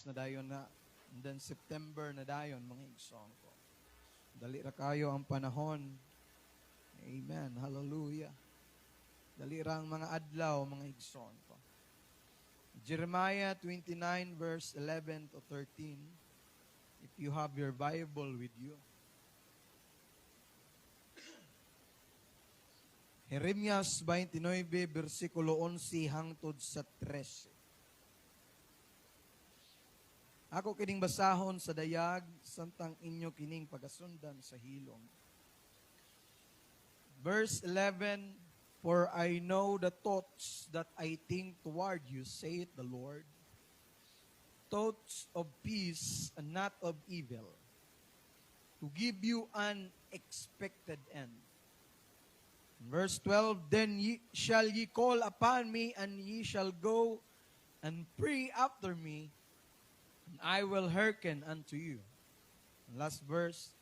August na dayon na. And then September na dayon, mga igsoon ko. Dali ra kayo ang panahon. Amen. Hallelujah. Dali ra ang mga adlaw, mga igsoon ko. Jeremiah 29 verse 11 to 13. If you have your Bible with you. Jeremias 29 versikulo 11 hangtod sa 13. Ako kining basahon sa dayag samtang inyo kining pagasundan sa hilom. Verse 11, "For I know the thoughts that I think toward you, saith the Lord, thoughts of peace and not of evil, to give you an expected end. Verse 12, "Then shall ye call upon me, and ye shall go and pray after me, and I will hearken unto you." And last verse,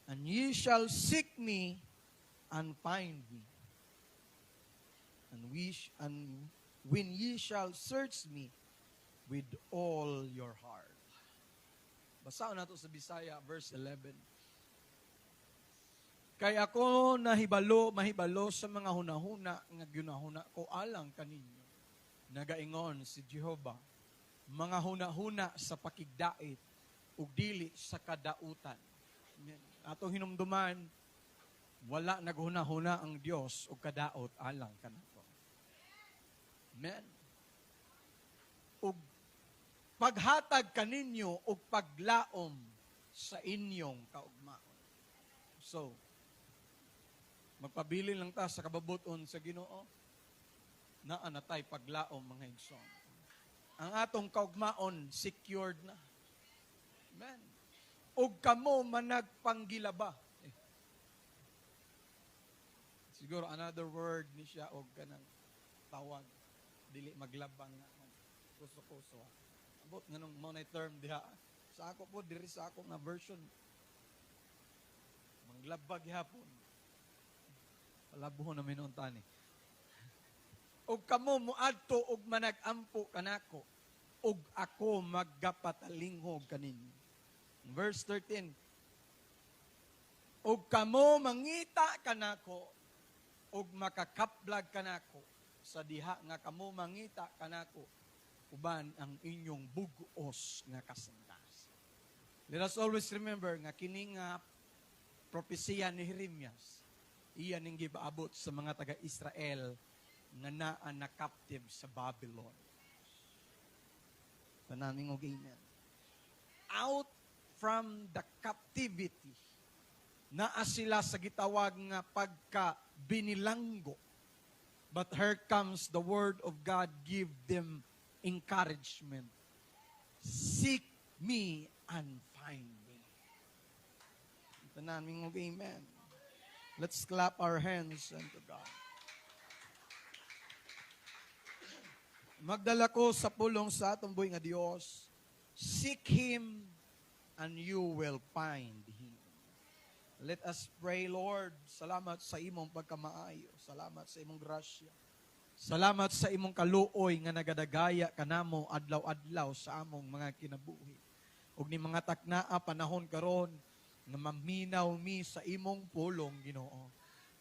"And ye shall seek me and find me. And when ye shall search me with all your heart." Basahon nato sa Bisaya, verse 11. "Kay ako nahibalo, mahibalo sa mga hunahuna nga ginahuna ko alang kaninyo, nagaingon si Jehova, mga hunahuna sa pakigdait ug dili sa kadautan." Amen. Atong hinumduman, wala naghuna-huna ang Dios og kadaot alang kanato. Amen. Ug paghatag kaninyo og paglaom sa inyong kaugmaon. So, magpabilin lang ta sa kababuton sa Ginoo. Naa na tay paglaom, mga igsoon. Ang atong kaugmaon secured na. Amen. Ug kamo managpanggilaba. Eh. Siguro another word ni siya og kanang tawag, dili maglabang nga kuso-kuso. Abot nganong mao na term diha. Sa ako po diri sa ako nga version, manglabag gihapon. Palabuhon na minuon tani. "Ug kamo moadto og manag-ampo kanako, ug ako magapatalinghog kaninyo." Verse 13. "Ug kamo mangita kanako ug makakaplag kanako sa diha nga kamo mangita kanako uban ang inyong bug-os nga kasangkas." Let us always remember nga kini nga propesiya ni Jeremias, iya ning gipaabot sa mga taga-Israel nga naa na captive sa Babylon. Tanan og amen. Out from the captivity, naa sila sa gitawag nga pagka binilanggo. But here comes the word of God, give them encouragement. "Seek me and find me." Tanan og amen. Let's clap our hands unto God. Magdala ko sa pulong sa atong buhi nga Dios. Seek Him and you will find Him. Let us pray. Lord, salamat sa imong pagkamaayo. Salamat sa imong grasya. Salamat sa imong kaluoy nga nagadagaya kanamo adlaw-adlaw sa among mga kinabuhi. Ug ni mga taknaa panahon karon nga maminaw mi sa imong pulong, Ginoo.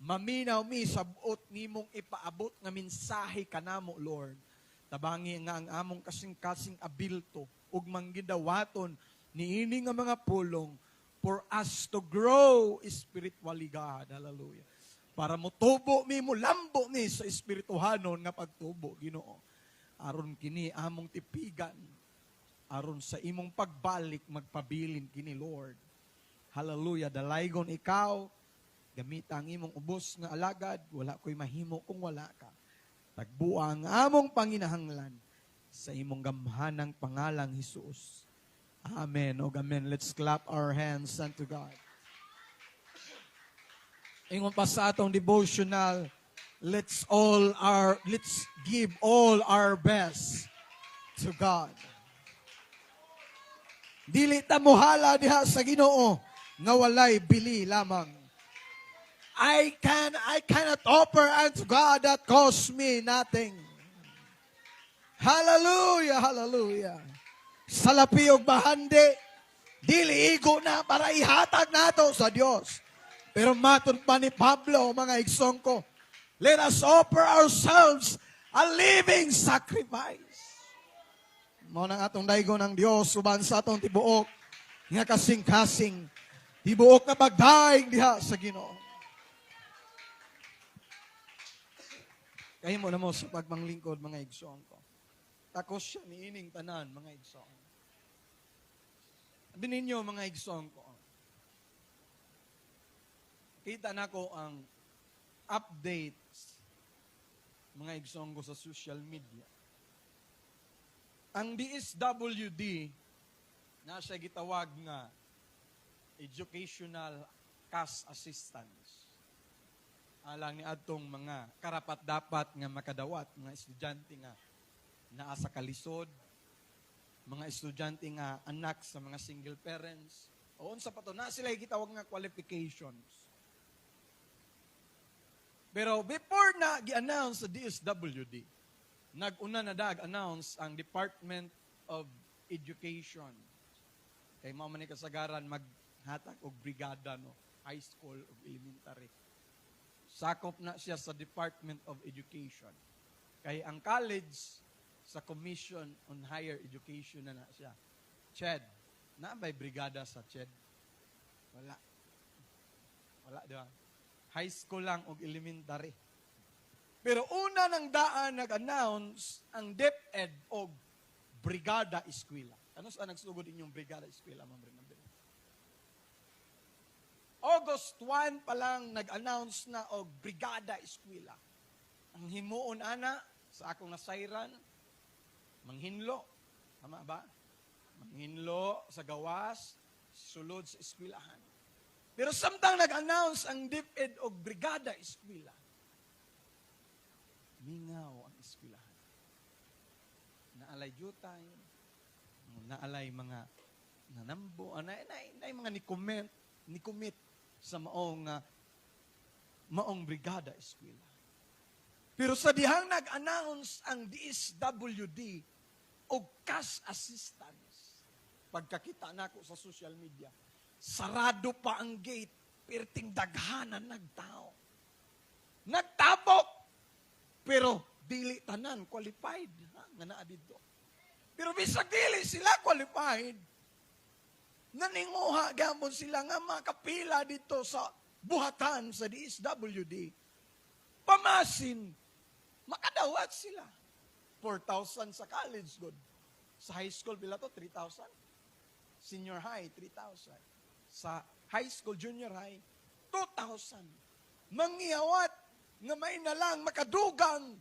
Maminaw mi sa buot nimong ipaabot nga mensahe kanamo, Lord. Tabangi nga ang among kasing-kasing abilto ug manggidawaton niini nga mga pulong for us to grow spiritually, God. Hallelujah. Para motubo mi, molambo mi sa espirituhanon nga pagtubo, Ginoo. Aron kini among tipigan. Aron sa imong pagbalik magpabilin kini, Lord. Hallelujah. Dalaygon ikaw, gamita ang imong ubos nga alagad, wala ko'y mahimo kung wala ka. Tagbuang ang among panginahanglan sa imong gamhanang pangalang Hesus. Amen. O amen. Let's clap our hands unto God. Ingon pa sa atong devotional, let's give all our best to God. Dili ta mohala diha sa Ginoo nga walay bili lamang. I cannot offer unto God that costs me nothing. Hallelujah, hallelujah. Salapi og bahandi. Dili igo na para ihatag nato sa Dios. Pero matod pa ni Pablo, mga igsoon ko, let us offer ourselves a living sacrifice. Mao nang atong daygon ang Dios uban sa atong tibuok nga kasing-kasing, tibuok nga pagdaig diha sa Ginoo. Kahimo na mo sa pagmanglingkod, mga igsoon ko. Takos siya niining tanan, mga igsoon. Sabi ninyo, mga igsoon ko, kita nako ang updates, mga igsoon ko, sa social media. Ang DSWD na siya gitawag nga Educational Cash Assistance alang ni adtong mga karapat dapat nga makadawat, mga estudyante nga naa sa kalisod, mga estudyante nga anak sa mga single parents, o unsa pa to na sila gitawag nga qualifications. Pero before na gi-announce sa DSWD, nag-una na dag announce ang Department of Education. Kay mao man ni kasagaran maghatag og brigada, no, high school ug elementary. Sakop na siya sa Department of Education. Kay ang college sa Commission on Higher Education na na siya. CHED. Na ba'y brigada sa CHED? Wala. Wala, di ba? High school lang og elementary. Pero una ng daan nag-announce ang DepEd og Brigada Eskwela. Ano sa nagsugod inyong Brigada Eskwela, Ma'am Renabel? August 1 pa lang nag-announce na og Brigada Eskwela. Ang himuon ana sa akong nasayran, manghinlo. Tama ba? Manghinlo sa gawas, sulod sa eskwelahan. Pero samtang nag-announce ang DepEd og Brigada Eskwela, mingaw ang eskwelahan. Naalay jutay, naalay mga nanambo, na mga ni-comment, ni-commit sa maong Brigada Eskwela. Pero sa dihang nag-announce ang DSWD og cash assistance, pagkakita nako sa social media, sarado pa ang gate, perting daghanan nagtao. Nagtabok! Pero dili tanan qualified, ha, nga naa didto. Pero bisag dili sila qualified, naninguha gyapon sila nga makapila dito sa buhatan sa DSWD. Pamasin, makadawat sila. 4,000 sa college, good. Sa high school, pila to? 3,000. Senior high, 3,000. Sa high school, junior high, 2,000. Mangyawat nga may na lang makadugang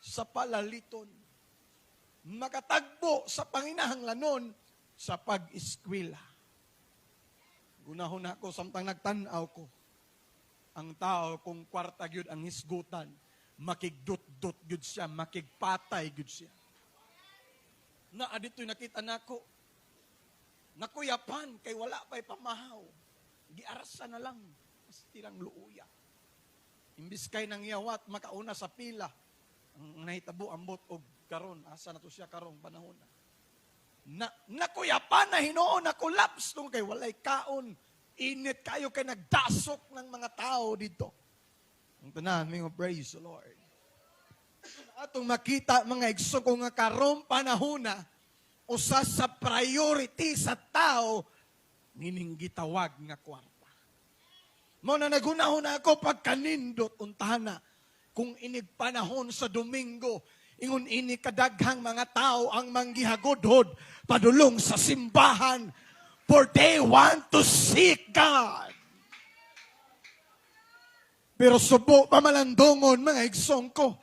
sa palaliton. Makatagbo sa panginahanglanon sa pag-eskwela. Gunahon ako samtang nagtan-aw ko. Ang tao kung kwarta gyud ang hisgutan, makigdut-dut gyud siya, makigpatay gyud siya. Na adito'y nakita nako. Nakuyapan kay wala pa'y pamahaw. Giarasa na lang, basta lang luuya. Imbis kay nangyawat makauna sa pila. Ang nahitabo ambot og karon, asa na to siya karong panahon na. Na nakuyapan na hinuon, na collapse tong kay walay kaon. Init kayo kay nagdasok ng mga tao dito. Ang tanan, mingo praise the Lord. Atong makita, mga igsoon ko, nga karong panahon na usa sa priority sa tao nining gitawag nga kwarta. Mao na nagunahon ako pagkanindot untana kung inig panahon sa Domingo, ingon ini kadaghang mga tao ang manggihagudhod padulong sa simbahan, for they want to seek God. Pero subo pamalandungon, mga igsoon ko,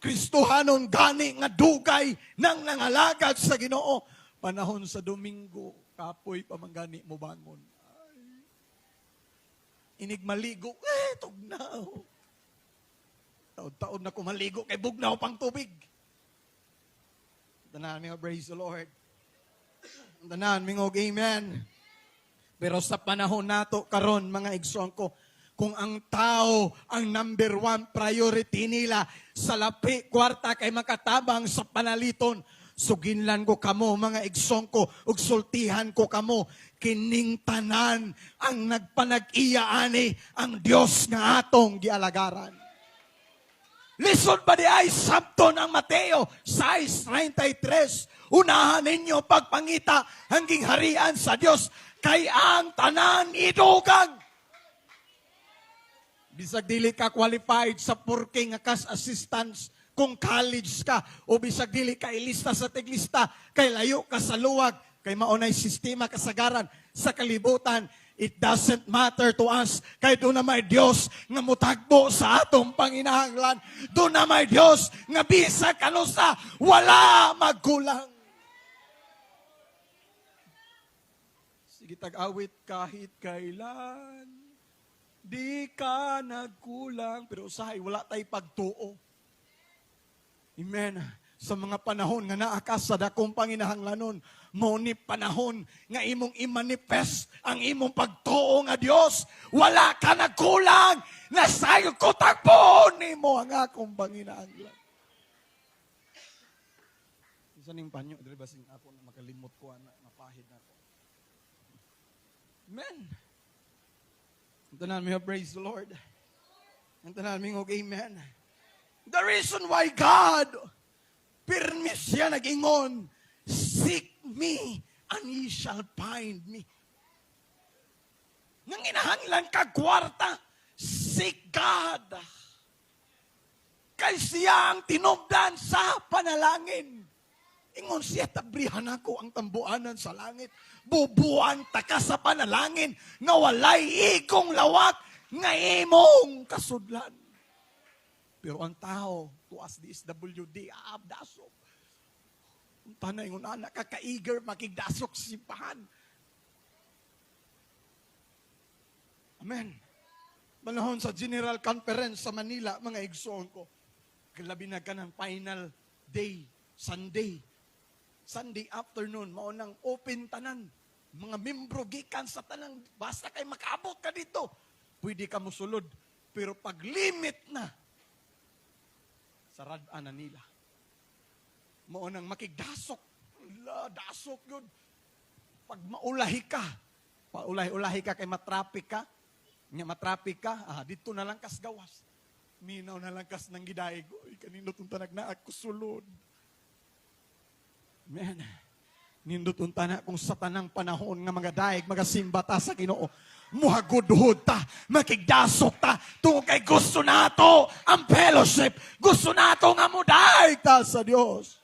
Kristohanon gani nga dugay nang nangalagad sa Ginoo. Panahon sa Domingo, kapoy pa man gani mo bangon. Ay. Inig maligo, eh, tugnaw. Taod-taod na ko maligo kay bugnaw pang tubig. Tanan mingo praise the Lord. Tanan mingo amen. Pero sa panahon nato karon, mga igsoon ko, kung ang tao ang number one priority nila sa lapi kwarta kay makatabang sa panaliton, Suginlan ko kamo, mga igsoon ko, ug sultihan ko kamo, kining tanan ang nagpanag-iya ani ang Dios nga atong gialagaran. Lisod ba diay sabton ang Mateo 6:33? "Unahan ninyo pagpangita ang gingharian sa Dios, kay ang tanan idugang." Bisag dili ka qualified sa 4K nga cash assistance kung college ka, o bisag dili ka ilista sa tiglista kay layo ka sa luwag, kay mao nay sistema kasagaran sa kalibutan, it doesn't matter to us kay duna may Dios nga mutagbo sa atong panginahanglan. Duna may Dios nga bisag kanusa wala magkulang. Sige, tag-awit, "Kahit kailan di ka nagkulang," pero usahay wala tay pagtuo. Amen. Sa mga panahon nga naa ka sa dakong panginahanglanon, mao ni panahon nga imong i-manifest ang imong pagtuo nga Dios, wala ka nagkulang, nasayod ko tagboon nimo ang akong panginahanglan. Isa ning panyo, dili basing ako na makalimot ko ana, mapahid na ako. Amen. Ang tanan mi, praise the Lord. Ang tanan mi, amen. The reason why God, pirmi siya nag-ingon, "Seek me and ye shall find me." Nanginahanglan ka kwarta, seek God. Kay siya ang tinubdan sa panalangin. Ingon siya, "Tabrihan ako ang tambuanan sa langit." Bubuan ta ka sa panalangin nga walay igong lawak nga imong kasudlan. Pero ang tao, tuas DSWD, dasok. Ang tanay ingon ana kaka-eager makigdasok sa simbahan. Amen. Panahon sa General Conference sa Manila, mga igsoon ko, labi na ka ng final day, Sunday. Sunday afternoon, mao nang open tanan. Mga membro gikan sa tanang, basta kay makaabot ka dito, pwede ka musulod. Pero pag limit na, sarad na nila. Mao nang makigdasok. La, dasok yun. Pag maulahi ka, paulahi-ulahi ka kay matraffic ka, nya matraffic ka, dito na lang kas gawas. Minaw na lang kas nang gidaig. Uy, kanindot unta nagnaag ko sulod. Man, nindot unta na kung sa tanang panahon nga mga daig, magasimba ta sa Ginoo. Muhagudhod ta, makigdasok ta, tungod kay gusto nato ang fellowship, gusto nato nga mudaig ta sa Dios.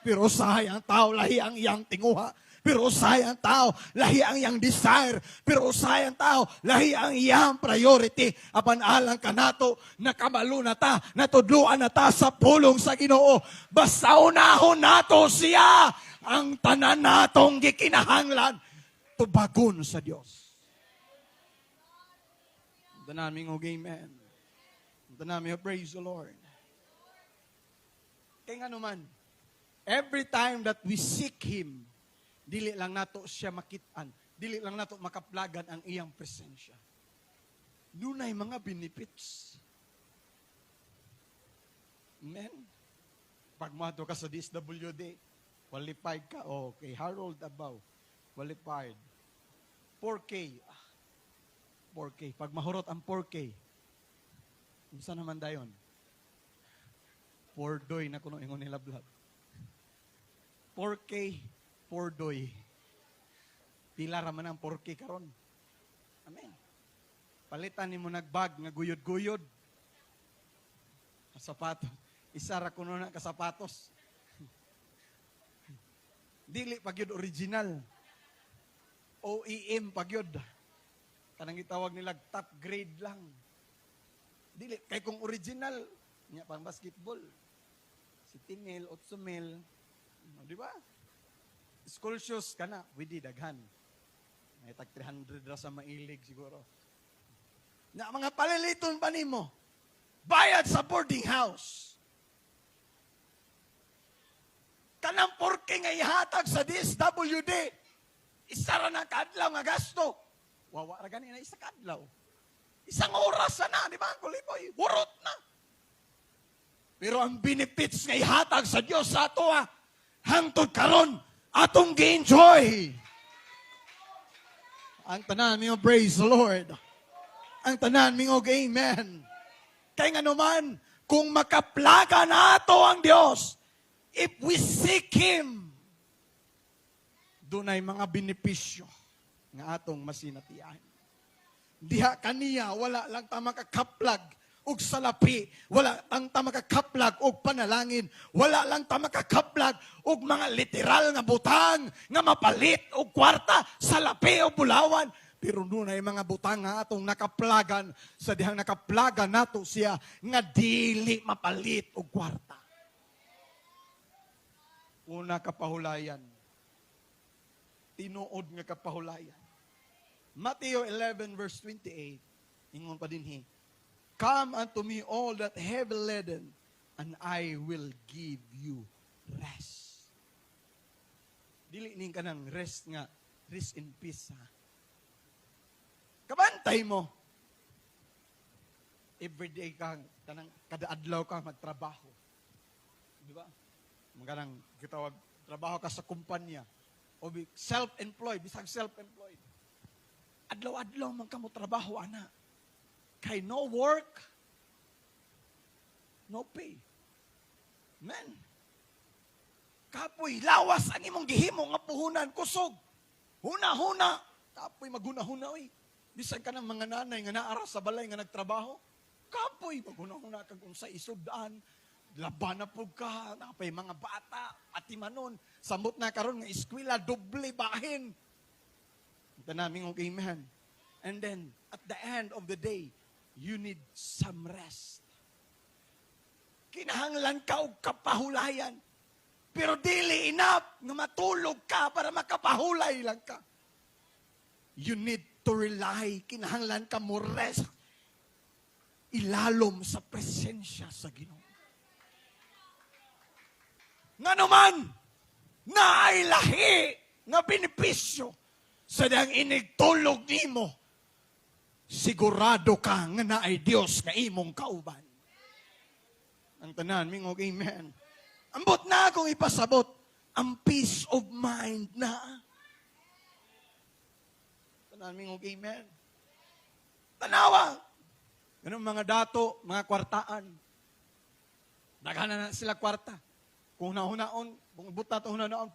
Pero usahay ang tao, lahi ang iyang tinguha. Pero usahay ang tao, lahi ang iyang desire. Pero usahay ang tao, lahi ang iyang priority. Apan alang kanato, nakabalo na ta, natudluan na ta sa pulong sa Ginoo. Basta unahon nato siya, ang tanan natong gikinahanglan, tubagon sa Dios. Tanan mi, amen. Tanan mi, praise the Lord. Kaya nga naman, every time that we seek Him, dili lang nato siya makitaan, dili lang nato makaplagan ang iyang presensya. Dunay mga benefits. Amen. Pag moadto ka sa DSWD, qualified ka. Okay, Harold Abaw, qualified. 4K. 4K. Pag mahurot ang 4K, unsa naman dayon? 4 doy na kuno ingon nila vlog. 4K, 4 doy. Pila ra man ang 4K karon. Amen. Palitan nimo nagbag nga guyod-guyod. Sapatos. Isa ra kuno na ka sapatos. Dili pa gyud original. OEM pa gyud. Kanang gitawag nila top grade lang. Dili kay kung original nya pang basketball. 7 mil, 8 mil. No, di ba? School shoes kana, pwede daghan. May tag 300 ra sa mailig siguro. Na mga paliliton pa nimo. Bayad sa boarding house. Kanang porke nga ihatag sa DSWD, isa ra na kaadlaw nga gasto. Wawa ra gani na isa kaadlaw. Isang oras na, di ba? Kulipoy, hurot na. Pero ang benefits nga ihatag sa Dios sa ato, Hangtod karon atong gi-enjoy. Ang tanan mingo, "Praise the Lord." Ang tanan mingo, "Amen." Kay nga naman, kung makaplaga nato ang Dios, if we seek Him, dunay mga benepisyo nga atong masinatian. Diha kaniya, wala lang ta makakaplag og salapi, wala lang ta makakaplag og panalangin, wala lang ta makakaplag og mga literal nga butang nga mapalit og kwarta, salapi o bulawan. Pero dunay mga butang nga atong nakaplagan sa dihang nakaplagan nato siya nga dili mapalit og kwarta. Una, kapahulayan. Tinuod nga kapahulayan. Matthew 11 verse 28, ingon pa dinhi, "Come unto me, all that heavy laden, and I will give you rest." Dili ning kanang rest nga rest in peace, ha. Kabantay mo. Every day ka, kanang kada adlaw ka magtrabaho. Di ba? Kanang gitawag trabaho ka sa kumpanya o self-employed, bisag self-employed. Adlaw-adlaw man ka mo trabaho ana. Kay no work, no pay. Man. Kapoy, lawas ang imong gihimo nga puhunan, kusog. Huna-huna. Kapoy maghuna-huna oy. Bisan ka ng mga nanay nga naara sa balay nga nagtrabaho. Kapoy maghuna-huna kag unsa isud-an. Laban na pud ka, napay mga bata, pati manon. Samot na karon nga eskwela, doble bahin. Tanan mingon, "Amen." And then, at the end of the day, you need some rest. Kinahanglan ka og kapahulayan. Pero dili enough nga matulog ka para makapahulay lang ka. You need to rely. Kinahanglan ka mo rest. Ilalom sa presensya sa Ginoo. Nga naman, naay lahi nga benepisyo sa dihang inigtulog nimo. Sigurado ka nga naay Dios nga imong kauban. Ang tanan, mingog, "Amen." Ambot na akong ipasabot, ang peace of mind na. Tanan, mingog, "Amen." Tanawa. Ganun mga dato, mga kwartaan. Daghan na sila kwarta. Kung nahunaon, kung buta to hunaon,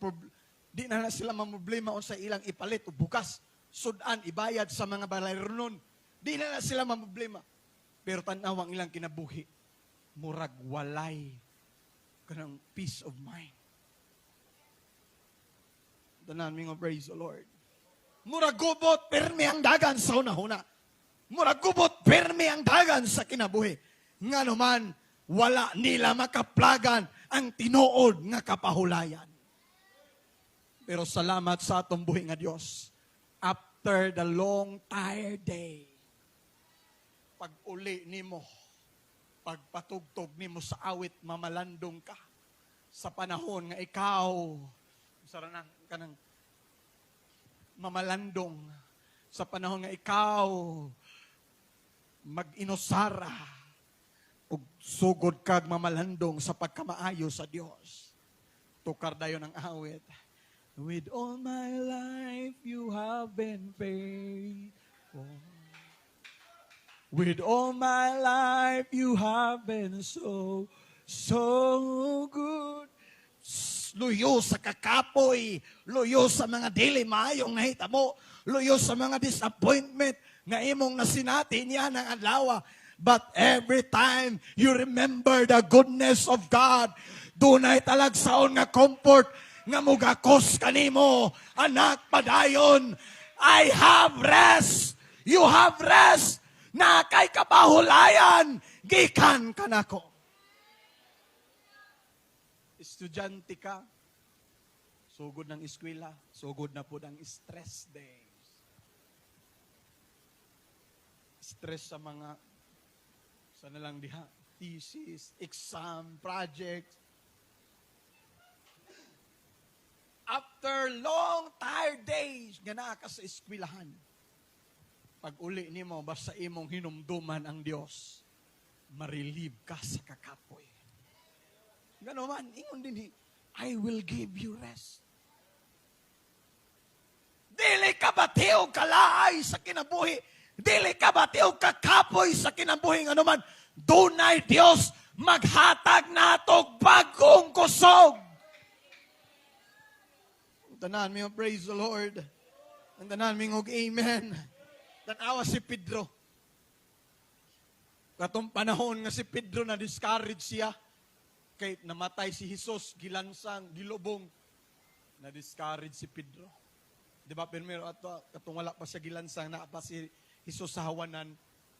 di na na sila mamroblema sa ilang ipalit o bukas, sudan, ibayad sa mga balayronon. Di na na sila mamroblema. Pero tanaw ang ilang kinabuhi, murag walay kanang peace of mind. Tanan mingon, "Praise the Lord." Murag gubot, permi ang dagan sa hunahuna. Murag gubot, permi ang dagan sa kinabuhi. Nga naman, wala nila makaplagan ang tinuod nga kapahulayan. Pero salamat sa atong buhi nga Dios. After the long tired day, pag uli nimo, pagpatugtog nimo sa awit, mamalandong ka sa panahon nga ikaw, sara na, kanang mamalandong sa panahon nga ikaw mag-inusara ug sugod kag mamalandong sa pagkamaayo sa Dios. Tukar dayon ang awit. "With all my life you have been faithful. With all my life you have been so, so good." Luyo sa kakapoy, luyo sa mga dili maayong nahitabo, luyo sa mga disappointment nga imong nasinati niya ng adlaw. But every time you remember the goodness of God, dunay talagsaon nga comfort nga mugakos kanimo, "Anak, padayon. I have rest. You have rest. Na kay kapahulayan, gikan kanako." Estudyante ka, sugod ng eskwela, sugod na po ang stress days. Stress sa mga, sa na lang diha, thesis, exam, project. After long, tired days, nga naa ka sa eskwelahan, pag uli nimo, basta imong hinumduman ang Dios, ma-relieve ka sa kakapoy. Gano man, ingon din. I will give you rest. Dili ka bati og kalaay sa kinabuhi? Dili ka bati og kakapoy sa kinabuhi? Anuman, dunay Dios maghatag natog bagong kusog. Ang tanan mi, praise the Lord. Ang tanan mi, og amen. Tanawa si Pedro. Katong panahon nga si Pedro na discourage siya kay namatay si Jesus, gilansang, gilubong. Na discourage si Pedro. Di ba, primero ato katong wala pa siya gilansang, naa pa si Jesus sa hawanan,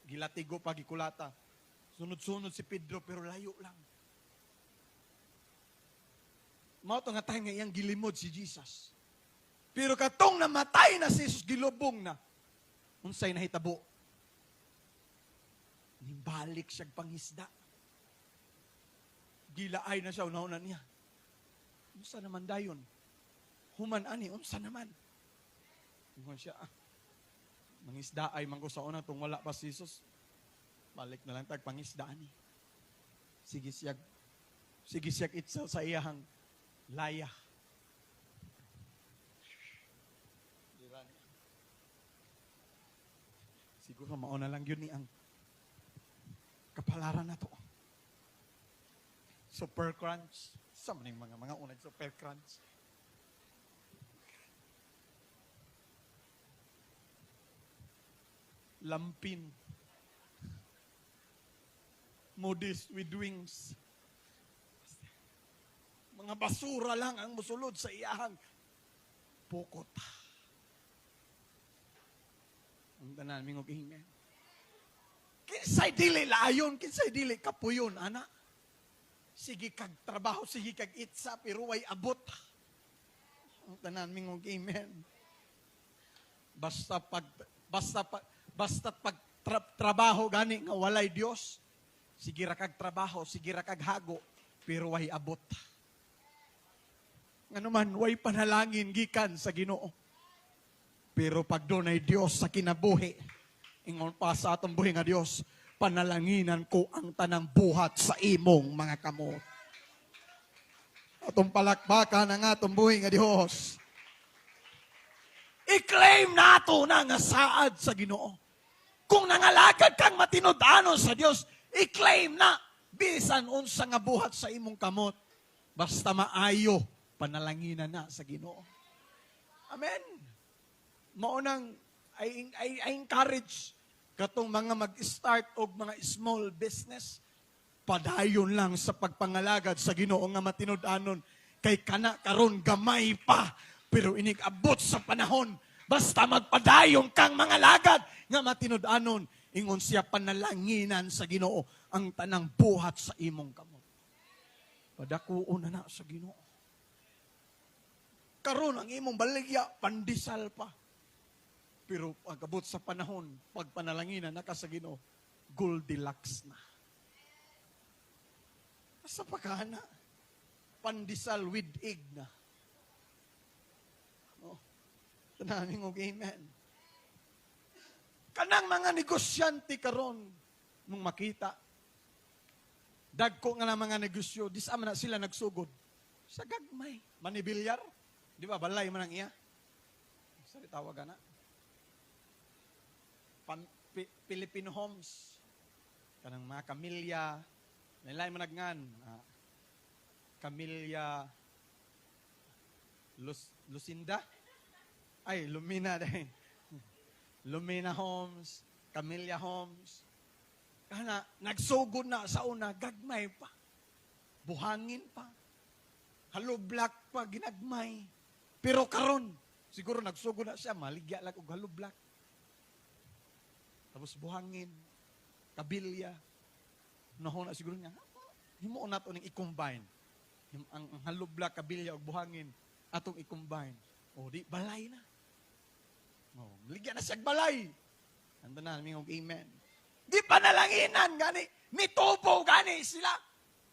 gilatigo pa, gikulata. Sunod-sunod si Pedro pero layo lang. Mao to nga time nga iyang gilimod si Jesus. Pero katong namatay na si Jesus, gilubong na. Unsay nahitabo? Nimbalik siya pangisda. Gilaay na siya, una niya. Unsa naman dayon? Human ani, unsa naman? Ingon siya, ah, mangisda ay man ko sa una tung wala pa si Jesus. Balik na lang tag pangisda ani. Sige siya itsa sa iyahang laya. Dira niya. Siguro mao na lang yun ni ang kapalaran na to. Super Crunch. Sa maning mga unag Super Crunch. Lampin. Modis with wings. Mga basura lang ang musulod sa iyahang pukot. Ang tanan mingog amen. Kinsay dili laayon, kinsay dili kapuyon, ana. Sige kag trabaho, sige kag itsa, pero way abot. Ang tanan mingog amen. Basta pag trabaho gani nga walay Dios, sige ra kag trabaho, sige ra kag hago, pero way abot. Ngano man, way panalangin gikan sa Ginoo. Pero pag dunay Dios sa kinabuhi, ingon pa sa atong buhi nga Dios, panalanginan ko ang tanang buhat sa imong mga kamot. Atong palakpakan ang atong buhi nga Dios. I-claim nato na nga saad sa Ginoo. Kung nangalagad kang matinud-anon sa Dios, i-claim na bisan unsa nga buhat sa imong kamot. Basta maayo, panalanginan na sa Ginoo. Amen. Mao nang I encourage katong mga mag-start og mga small business, padayon lang sa pagpangalagad sa Ginoo nga matinud-anon, kay kana karon gamay pa, pero inig abot sa panahon, basta magpadayon kang mga lagad nga matinud-anon, ingon siya, panalanginan sa Ginoo ang tanang buhat sa imong kamot. Padakuon na na sa Ginoo. Karon ang imong baligya pandesal pa. Pero pag-abot sa panahon, pagpanalanginan na ka sa Ginoo, Goldilocks na. Asa pa ka na? Pandesal with egg na. Oh, tanaming og amen. Kanang mga negosyante karon mong makita, dagko nga na mga negosyo, di sa man na sila nagsugod. Sa gagmay. Manibilyar. Di ba, balay man ang iya? Sa tawag na? Filipino Homes. Kanang mga Camilla. Nailay man nagnan. Camilla Lucinda? Ay, Lumina dahil. Lumina Homes, Camilla Homes. Kana, nagsugod na sa una, gagmay pa. Buhangin pa. Hollow block pa, ginagmay. Pero karon, siguro nagsugod na siya, maligya lang og hollow block. Tapos buhangin, kabilya. Nahon na siguro niya, himo na to ning i-combine. Ang hollow block, kabilya ug buhangin, atong i-combine. O di, balay na. O, maligya na siya balay. Ando na, og amen. Di pa nalanginan, gani. Nitubo, gani sila.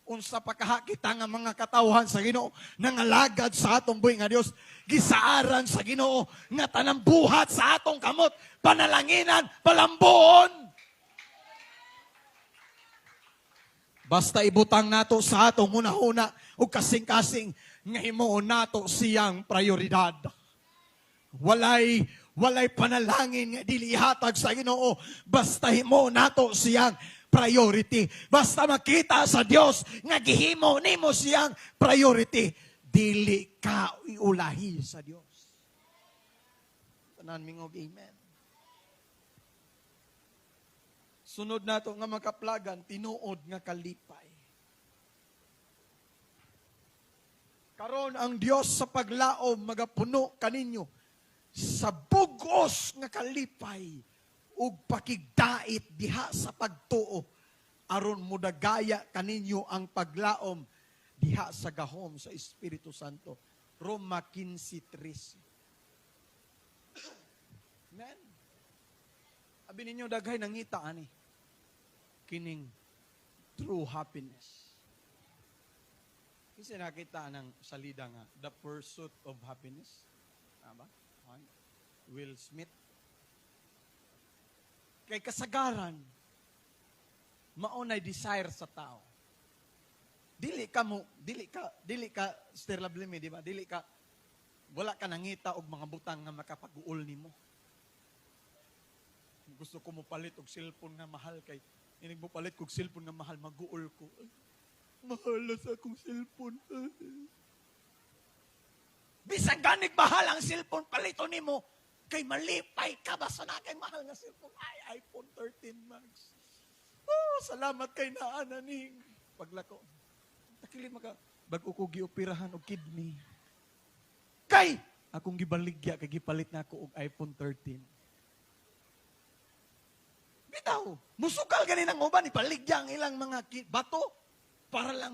Unsa pa kaha kita nga mga katawhan sa Ginoo, nangalagad sa atong buhi nga Dios, gisaaran sa Ginoo nga tanang buhat sa atong kamot, panalanginan, palambuon. Basta ibutang nato sa atong hunahuna ug kasing-kasing nga himuon nato siyang prioridad. Walay panalangin nga dili ihatag sa Ginoo basta himo nato siyang priority. Basta makita sa Dios nga gihimo nimo siyang priority, dili ka iulahi sa Dios. Tanan mingog amen. Sunod nato nga makaplagan, tinuod nga kalipay. Karon ang Dios sa paglaom magapuno kaninyo sa bugos nga kalipay ug pakigdait diha sa pagtuo aron mudagaya kaninyo ang paglaom diha sa gahom sa Espiritu Santo. Roma 15:13. Amen. Abi ninyo, daghay nangita ani kining true happiness. Kasi nakita ng salida nga The Pursuit of Happiness. Tama? Will Smith. Kay kasagaran, maunay desire sa tao. Dili ka mo, dili ka Sister Lablimi, di ba? Dili ka, wala ka nangita og mga butang nga makapag-uol nimo. Gusto ko mo palit og cellphone nga mahal kay inig mo palit kog cellphone nga mahal, maguol ko. Ay, mahal na sa akong cellphone. Bisan ganig mahal ang cellphone, palito nimo kay malipay ka basta na kay mahal nga cellphone. Ay, iPhone 13 Max. Oh, salamat kay naa na ning paglako. Takili maka bag-o ko gioperahan og kidney. Kay akong gibaligya kay gipalit na ako og iPhone 13. Bitaw, musukal gani ng uban, ipaligya ang ilang mga bato para lang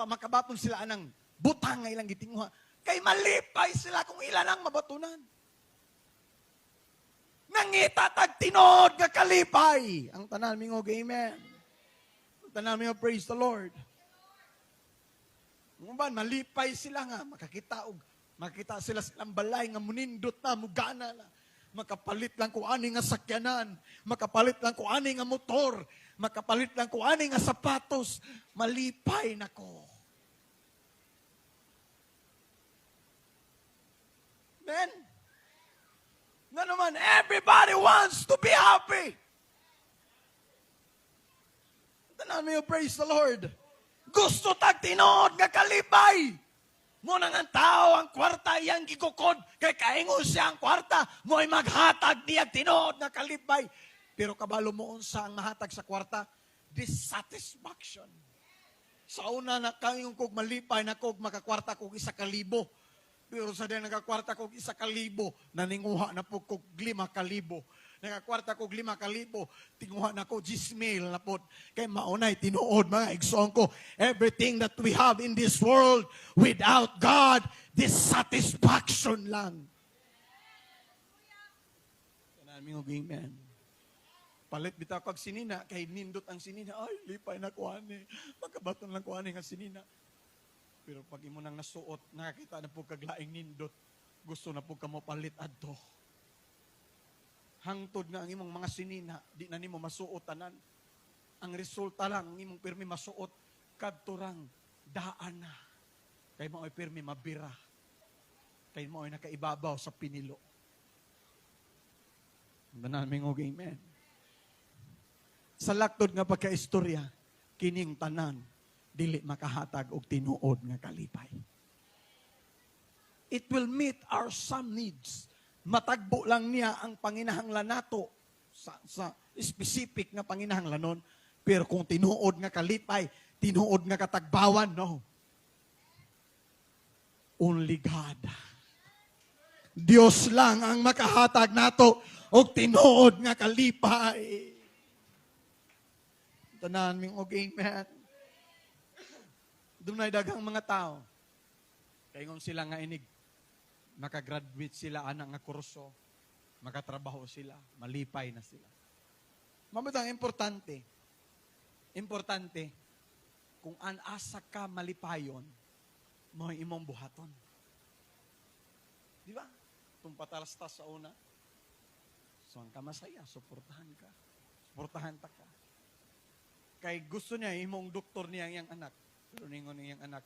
makabaton sila anang butang nga ilang gitinguha. Kay malipay sila kung ilan ang mabatunan. Nangita tag tinuod nga kalipay. Ang tanan mingog amen. Ang tanan mingog praise the Lord. Ang uban, malipay sila nga makakita sila silang balay nga munindot na, mugana na. Makapalit lang ko ani nga sakyanan, makapalit lang ko ani nga motor, makapalit lang ko ani nga sapatos, malipay na ko. Men, nga naman, everybody wants to be happy. Tanan mo, praise the Lord. Gusto tag tinuod nga kalipay. Muna nga tao ang kwarta iyang gikukod, kay kaingon siya ang kwarta, mo'y maghatag niyag tinuod nga kalipay. Pero kabalo mo unsa ang mahatag sa kwarta? Dissatisfaction. Sa una na kaingon kog malipay na kog makakwarta kog 1,000. Pero sa diyan nagakwarta kog 1,000, naninguha na po kog 5,000. Nagakwarta kog 5,000, tinguha na ko 10,000 na po. Kay maunay tinuod mga igsoon ko, everything that we have in this world without God, dissatisfaction lang. Tanan mi og amen. Palit bitaw kag sinina, kay nindot ang sinina. Ay, lipay na ko ani. Makabaton lang ko ani nga sinina. Pero pag imo nang nasuot, nakakita na po kag laing nindot, gusto na po ka mo palit adto. Hangtod nga ang imong mga sinina, di na nimo masuot tanan. Ang resulta lang, ang imong pirmi masuot, kadto rang daan na. Kay mao'y pirmi mabira. Kay mao'y nakaibabaw sa pinilo. Tanan ming og amen. Sa laktod nga pagkaistorya, kining tanan, dili makahatag og tinuod nga kalipay. It will meet our some needs. Matagbo lang niya ang panginahanglan nato sa specific nga panginahanglanon. Pero kung tinuod nga kalipay, tinuod nga katagbawan, no. Only God. Diyos lang ang makahatag nato og tinuod nga kalipay. Tanan ming og amen. Dunay daghang mga tao. Kaingon sila nga inig makagraduate sila ana nga kurso, makatrabaho sila, malipay na sila. Mamutang importante. Importante kung an-asa ka malipayon, mo imong buhaton. Di ba? Itong patalastas sa una. So ang ka masaya, suportahan ka. Suportahan ta ka. Kay gusto niya, imong doktor niya ang iyang anak. Pero ningon iyang anak,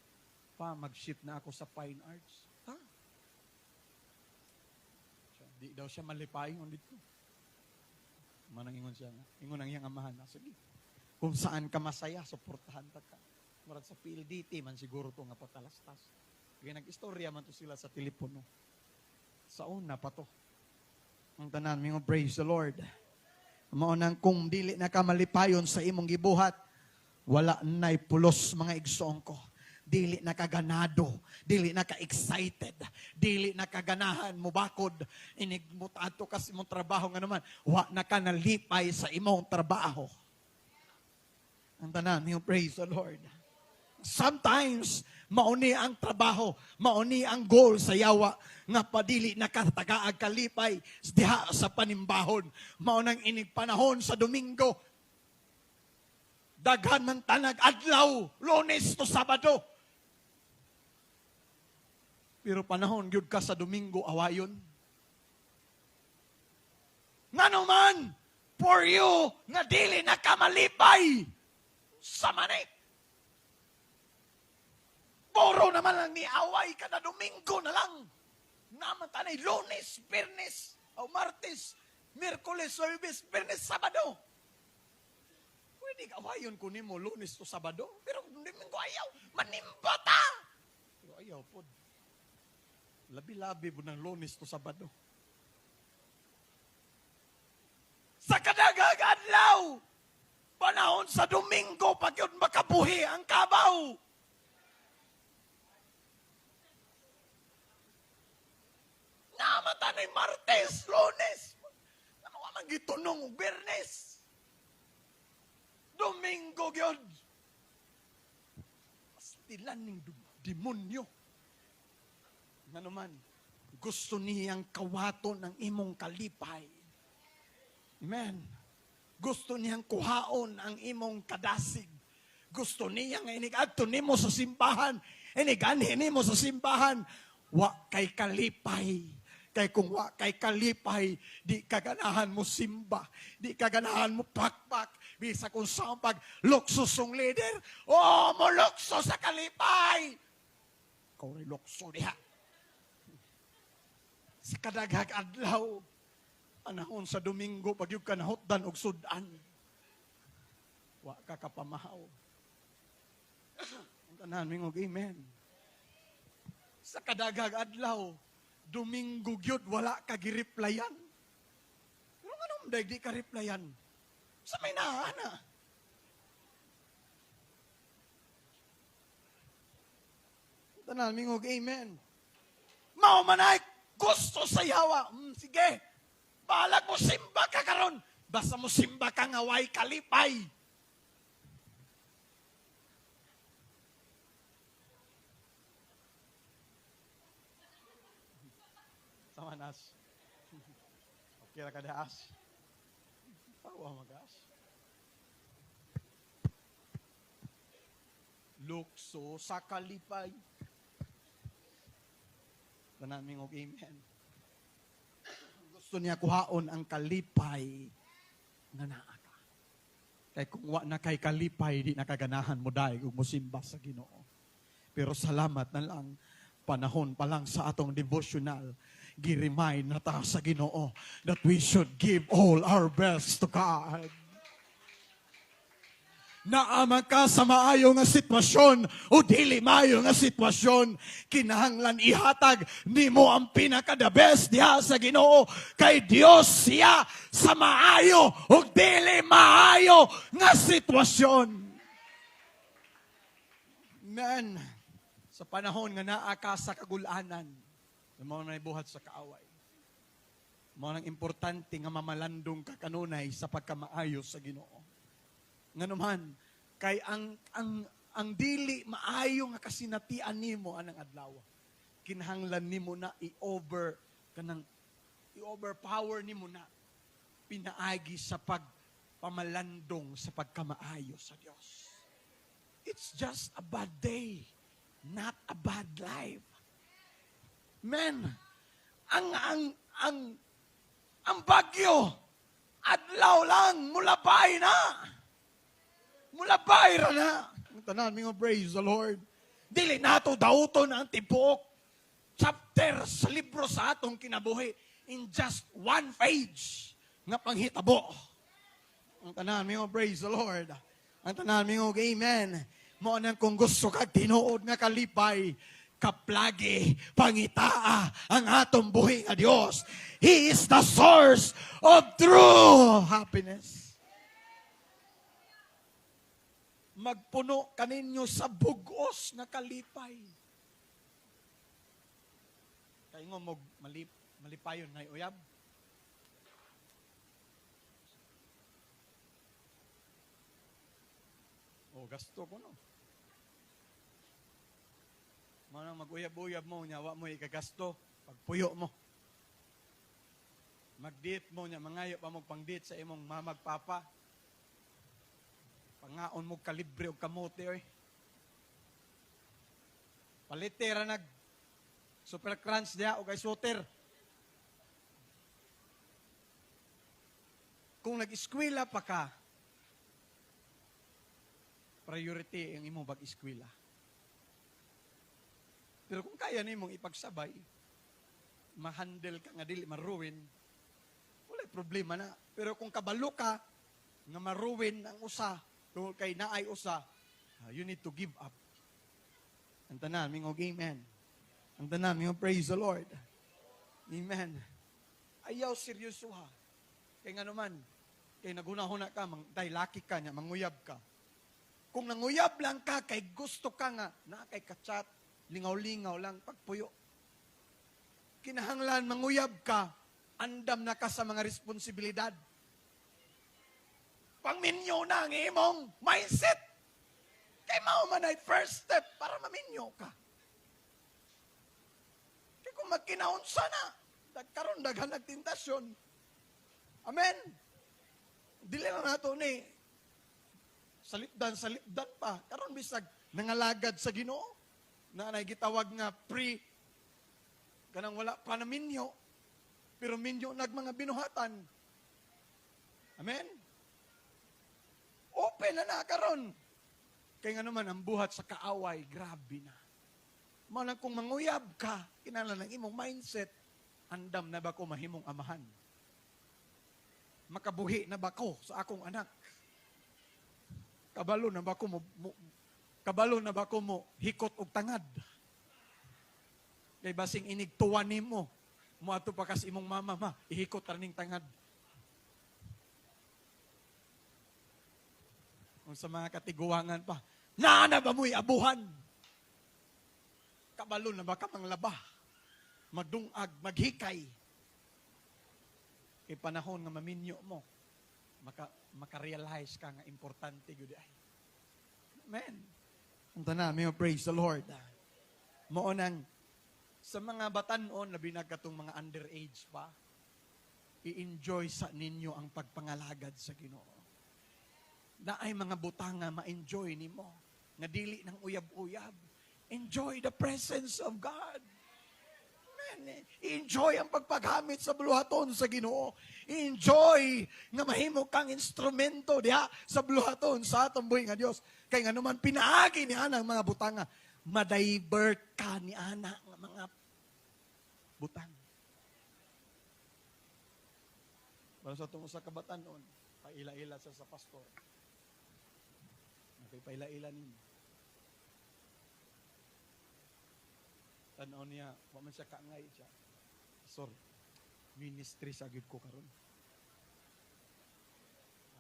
Pa, mag-shift na ako sa fine arts. Ha? Siya, di daw siya malipayon dito. Manang ingon siya nga. Ingon ang iyang amahan. Ah, sige. Kung saan ka masaya, suportahan ta ka. Murag sa PLDT man siguro to nga patalastas. Kaya nag-istorya man to sila sa telepono. Sa una pa to. Ang tanan, mingon, praise the Lord. Mao nang kung dili na ka malipayon sa imong gibuhat, wala na'y pulos, mga igsoon ko. Dili na ka ganado, dili na ka excited, dili na ka ganahan mubakod, inig mutato ka sa imong trabaho nga naman, wa na ka nalipay sa imong trabaho. Ang tanan, yung praise the Lord. Sometimes, mauni ang trabaho, mauni ang goal sa yawa, nga padili na katagaag kalipay diha sa panimbahon. Mao nang inig panahon sa Domingo, daghan man tanag adlaw, Lunes to Sabado. Pero panahon gyud ka sa Domingo, awayon. Ngano man, for you, nga dili na ka malipay sa mani. Puro naman lang ni away kada Domingo na lang. Naman tanay Lunes, Biyernes, o Martes, Miyerkules, Huwebes, Biyernes, Sabado. Pwede ka awayon ko nimo Lunes to Sabado, pero kung Domingo ayaw, manimba ta. Pero ayaw pod. Labi-labi po ng Lunes to Sabado. Sa kadaghang adlaw, panahon sa Domingo, pag yun makabuhi ang kabaw. Namata na'y Martes, Lunes. Ano ka man gitunong og Biyernes? Domingo gyud. Pastilan ning demonyo. Nga naman, gusto niyang kawaton ang imong kalipay. Amen. Gusto niyang kuhaon ang imong kadasig. Gusto niya nga inig-adto nimo sa simbahan, inig-anhi nimo sa simbahan, wa kay kalipay. Kay kung wa kay kalipay, di kaganahan mo simba, di kaganahan mo pakpak, bisa kung saan pag luksusong leader, oh, mo lukso sa kalipay. Ikaw rin lukso diha. Sa kadaghag adlaw, panahon sa Domingo, pag yung kanahotdan og sudan, wa ka kapamahaw. Ang tanan, mingog, amen. Sa kadaghag adlaw, Domingo gyud wala ka gireplyan. Pero nganong daig di ka replyan? Sa may naana. Ang tanan, mingog, amen. Mao man ay gusto sa yawa. Sige, balag mo simba ka karon. Basta mo simba ka nga way kalipay. Sama nas. Okay ra ka daas. Tawa magas. Lukso sa kalipay. Tanaming og amen. Gusto niya kuhaon ang kalipay nga naa ka. Kay kung wa na kay kalipay, di nakaganahan mo dahil ug mosimba sa Ginoo. Pero salamat na lang, panahon pa lang sa atong devotional, gi-remind na ta sa Ginoo that we should give all our best to God. Naama ka sa maayo nga sitwasyon o dili maayo nga sitwasyon, kinahanglan ihatag nimo ang pinaka the best diha sa Ginoo, kay Dios siya sa maayo o dili maayo nga sitwasyon. Amen. Sa panahon nga naa ka sa kagulanan, mao na buhat sa kaaway. Mao nang importante nga mamalandong ka kanunay sa pagkamaayo sa Ginoo. Nganuman, kay ang dili maayo nga kasinatian nimo anang adlaw, kinahanglan nimo na i-over kanang i-overpower nimo na pinaagi sa pagpamalandong sa pagkamaayo sa Dios. It's just a bad day, not a bad life. Men, ang bagyo adlaw lang mulabay na. Mulabay ra na. Ang tanan, mingo, praise the Lord. Dili nato dauton ang tibuok chapter sa libro sa atong kinabuhi in just one page nga panghitabo. Ang tanan mingon, "Praise the Lord." Ang tanan mingon, "Amen." Mao nang kung gusto ka tinuod nga kalipay, kaplagi, pangitaa ang atong buhi nga Dios. He is the source of true happiness. Magpuno kaninyo sa bugos nga kalipay. Kay mo malipayon na uyab. O, gasto ko no. Manang mag-uyab-uyab mo, nya wa mo ikagasto, pagpuyo mo. Mag-date mo, nya mangayo pa mo pang-date sa imong mamag papa. Pangaon mo kalibre og kamote oy. Palite ra nag Super Crunch diha og ice water. Kung nag-eskwela pa ka, priority ang imong pag-eskwela. Pero kung kaya nimong ipagsabay, ma-handle ka nga dili maruin, wala problema na. Pero kung kabalo ka nga maruin ang usa, tungod kay naay usa, you need to give up. Ang tanan, mingog amen. Ang tanan, mingog praise the Lord. Amen. Ayaw seryoso ha. Kay nga naman, kay naghuna-huna ka, dahil laki ka niya, manguyab ka. Kung nanguyab lang ka, kay gusto ka nga, na kay kachat, lingaw-lingaw lang, pagpuyo. Kinahanglan, manguyab ka, andam na ka sa mga responsibilidad. Pangminyo na ang imong mindset. Kay mao man ay first step para maminyo ka. Kay kung magkinaunsa na, karon daghan nagtentasyon. Amen. Dili lang nato ni salipdan, salipdan pa. Karon bisag nangalagad sa Ginoo na nay gitawag nga pre kanang wala pa na minyo pero minyo nag mga binuhatan. Amen. Open na na karon. Kay nga naman ang buhat sa kaaway, grabe na. Mao nang kung manguyab ka, kinahanglan ang imong mindset, andam na ba ko mahimong amahan? Makabuhi na ba ko sa akong anak? Kabalo na ba ko mo kabalo na ba ko mo hikot og tangad? Kay basing inig tuwa nimo, moadto pa kas imong mama, "Ma, ihikot ra ning tangad." Kung sa mga katiguangan pa, naa na ba mo'y abuhan? Kabalo na ba ka manglaba? Magdungag, maghikay. Kay panahon nga maminyo mo, maka-realize ka nga importante gyud ay. Amen. Ang tanan, may praise the Lord. Mao nang sa mga batanon, labi na katong mga underage pa, i-enjoy sa ninyo ang pagpangalagad sa Ginoo. Naay mga butanga ma-enjoy nimo nga dili ng uyab-uyab. Enjoy the presence of God. Amen. I-enjoy ang pagpaghamit sa buluhaton sa Ginoo. I-enjoy nga mahimo kang instrumento diha sa buluhaton sa atong buhi nga Dios. Kay nga naman pinaagi ni ana ang mga butanga, ma-divert ka ni ana nga mga butang. Para sa atong usa ka batanon, paila-ila sa pastor. Paila-ila ninyo. Tanaw niya, wa man siya kaangay siya. "Pastor, ministry sa gyud ko karon."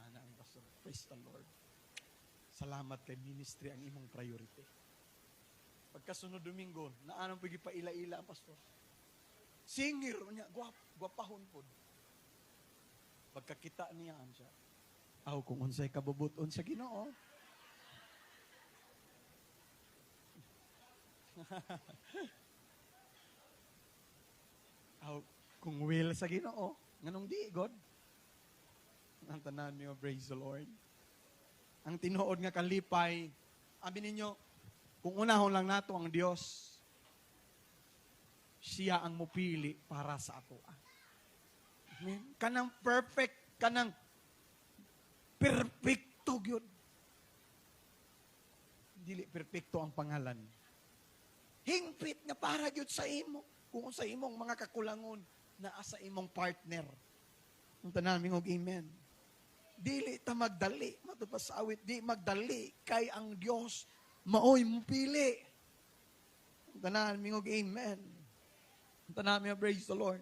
Ana ang pastor, "Praise the Lord. Salamat kay ministry ang imong priority." Pagkasunod Domingo, naanong pigi paila-ila ang pastor. Singer niya, gwapahon pod. Pagkakita niya siya, "Aw kung unsay kabubuton sa Ginoo." Aw, kung will sa Ginoo, nganong di God? Ang tanan niyo, praise the Lord. Ang tinuod nga kalipay, abi ninyo, kung unahon lang nato ang Dios, siya ang mupili para sa ato. Amen. Kanang perfect, kanang perfecto gyud. Dili perfecto ang pangalan. Hingpit nga para gyud sa imo. Kung sa imong mga kakulangon naa sa imong partner. Ang tanan mingog amen. Dili ta magdali, matud pa sa awit, di magdali kay ang Dios maoy mopili. Ang tanan mingog amen. Ang tanan mingog praise the Lord.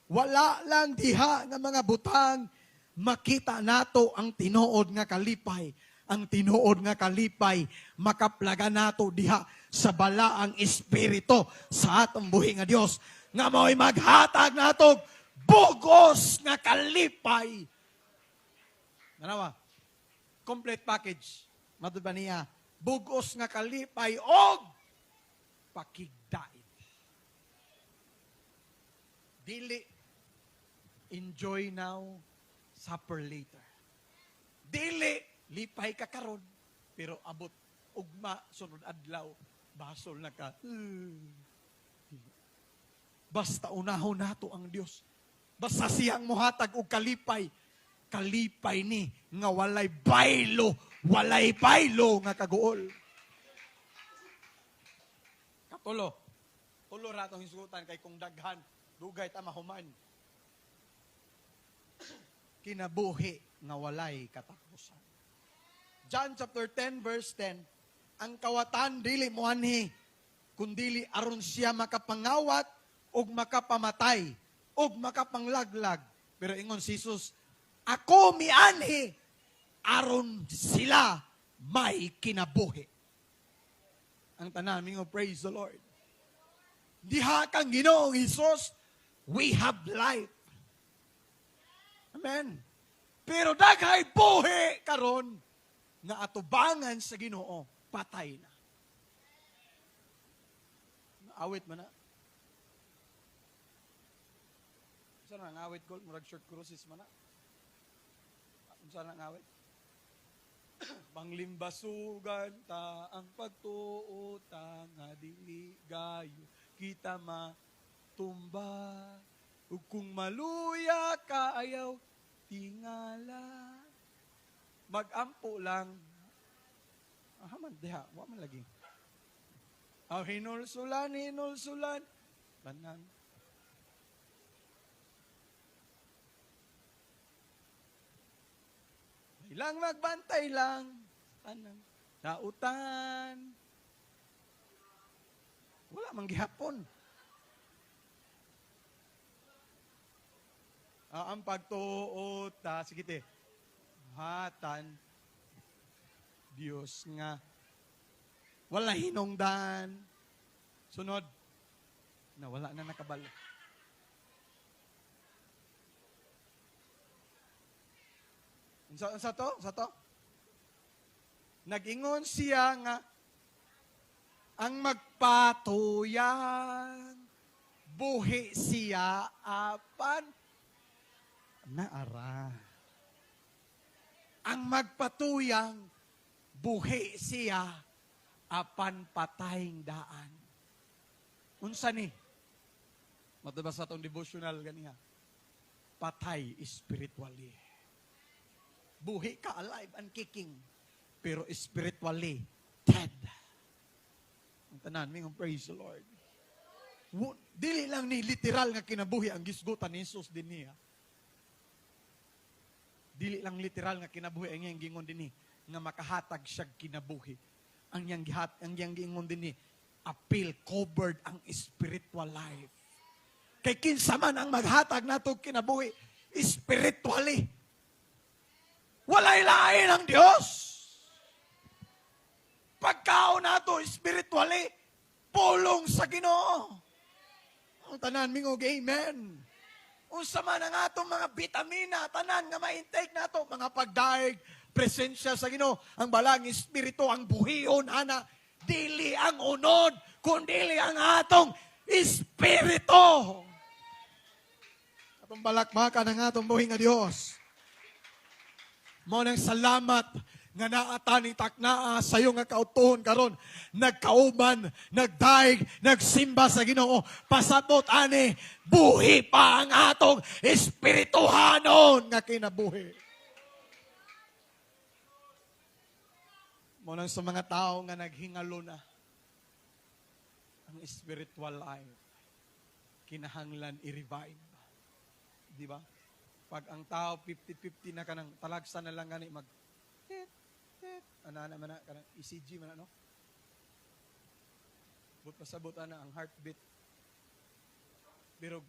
Wala lang diha nga mga butang makita nato ang tinuod nga kalipay. Ang tinuod nga kalipay makaplaga nato diha sa balaang espiritu sa atong buhi nga Dios nga mao'y maghatag nato bugos nga kalipay. Nanawa? Complete package. Matud ba niya? Bugos nga kalipay og pakigdait. Dili enjoy now, suffer later. Dili lipay ka karon pero abot ugma, sunod adlaw, basol na ka. Dili. Basta unahon nato ang Dios. Basta siyang muhatag og kalipay. Kalipay ni nga walay baylo nga kaguol. Katulo. Tulo ra atong hisutan kay kung daghan, dugay ta mahuman. Kinabuhi nga walay katapusan. John chapter 10 verse 10, ang kawatan dili moanhi kundili aron siya makapangawat ug makapamatay ug makapanglaglag. Pero ingon si Jesus, ako mianhi aron sila may kinabuhi. Ang tanan mingon praise the Lord. Diha kang Ginoong Hesus, we have life. Amen. Pero daghay buhi karon nga atubangan sa Ginoo, patay na. Awit man na. Unsa na ang awit ko? Murag short cruises man na. Unsa na ang awit? Panglimbasugan ta ang pagtuo ta nga dili gayo kita matumba. Ug kung maluya ka ayaw tingala. Magampo lang. Ah, man diha, wa man lagi. Aw hinulsulan, hinulsulan. Tanan. Ilang magbantay lang. Tanang dautan. Wala man gihapon. Ah, ang pagtuo ta, sige te. Hatan Dios nga wala hinungdan. Sunod na wala na nakabalo. Unsa to? Unsa to? Nag-ingon siya nga ang magpatuyang buhi siya apan naara. Ang magpatuyang buhi siya apan patayng daan. Unsa ni? Matubas sa atong devotional ganiha. Patay spiritually. Buhi ka, alive and kicking, pero spiritually dead. Ang tanan, mingon praise the Lord. Dili lang ni literal nga kinabuhi ang gisgutan ni Jesus din niya. Dili lang literal nga kinabuhi ang iyang gingon dinhi nga makahatag siya kinabuhi. Ang iyang gihat, ang iyang gingon dinhi, appeal covered ang spiritual life. Kay kinsa man ang maghatag nato kinabuhi spiritually. Walay lain ang Dios. Pagkaon nato spiritually, pulong sa Ginoo. Ang tanan mingog amen. Unsa man ang atong mga bitamina, tanan nga ma-intake nato, mga pagdaig, presensya sa Ginoo, ang balang espiritu, ang buhion ana, dili ang unod, kundili ang atong espiritu. Atong balakbakan ang atong buhi nga Dios. Mao nang salamat nga naa ta ni taknaa sa iyo nga kautuhon karon, nagkauban, nagdaig, nagsimba sa Ginoo. Pasabot ani, buhi pa ang atong espirituhanon nga kinabuhi. Mao nang sa mga tao nga naghingalo na, Ang spiritual life, kinahanglan i-revive. Di ba? Pag ang tao 50-50 na, kanang talagsa na lang gani mag tit tit ana na man na, kanang ECG man, ano? But pasabot ana ang heartbeat. Pero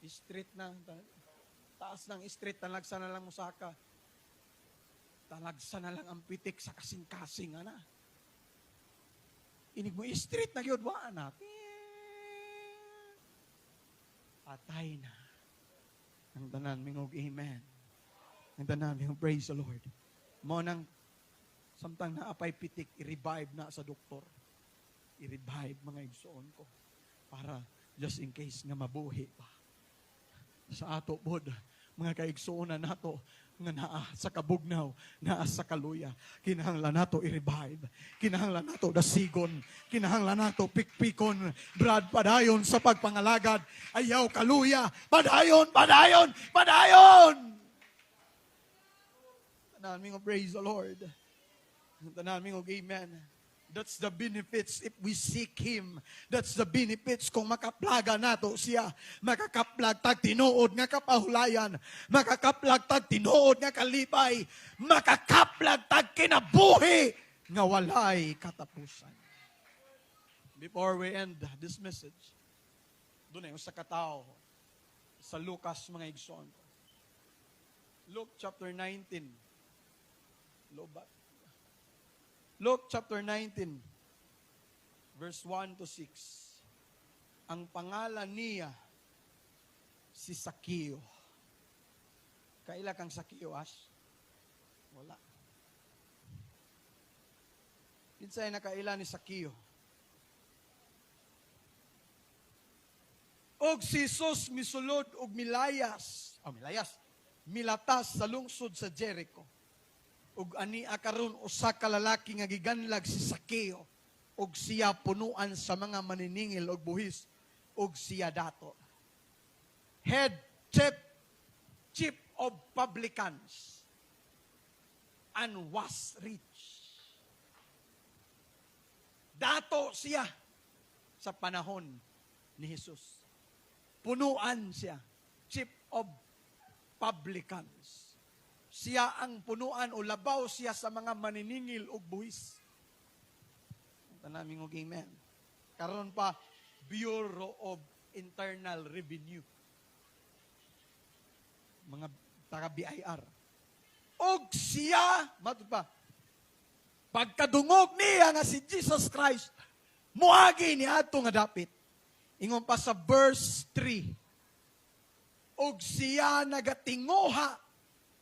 straight na, taas ng straight, talagsa na lang musaka. Talagsa na lang ang pitik sa kasing-kasing, ana. Inig mo straight na gyud, wa na. Patay na. Ang tanan mingog amen. Ang tanan mingog praise the Lord. Mao nang samtang naapay pitik, i-revive na sa doktor. I-revive, mga igsoon ko. Para just in case nga mabuhi pa. Sa ato pod, mga kaigsuonan nato nga naa sa kabugnaw, naa sa kaluya, kinahanglan nato i-revive. Kinahanglan nato dasigon. Kinahanglan nato pikpikon. Brad, padayon sa pagpangalagad. Ayaw kaluya. Padayon, padayon, padayon! Tanan mingog praise the Lord. Tanan mingog amen. That's the benefits if we seek Him. That's the benefits kung makaplaga nato siya. Makakaplag tag tinuod nga kapahulayan. Makakaplag tag tinuod nga kalipay. Makakaplag tag kinabuhi nga walay katapusan. Before we end this message, duna usa ka tao sa Lucas, mga igsoon. Luke chapter 19. Lobat. Luke chapter 19, verse 1 to 6. Ang pangalan niya si Sakeo. Kaila kang Sakeo, Ash? Wala. Kinsay nakaila ni Sakeo? Og si Jesus misulod og milayas, oh, milayas, milatas sa lungsod sa Jericho. Ug ani karon usa ka lalaki nga giganlag si Sakeo, ug siya punuan sa mga maniningil og buhis, ug siya dato. Head chief of publicans and was rich. Dato siya sa panahon ni Jesus. Punuan siya, chief of publicans. Siya ang punuan o labaw siya sa mga maniningil og buhis. Tanan mingog amen. Karon pa, Bureau of Internal Revenue. Mga taga BIR. Og siya, matud pa, pagkadungog niya nga si Jesus Christ, muagi ni ato nga dapit. Ingon pa sa verse 3, og siya nagatinguha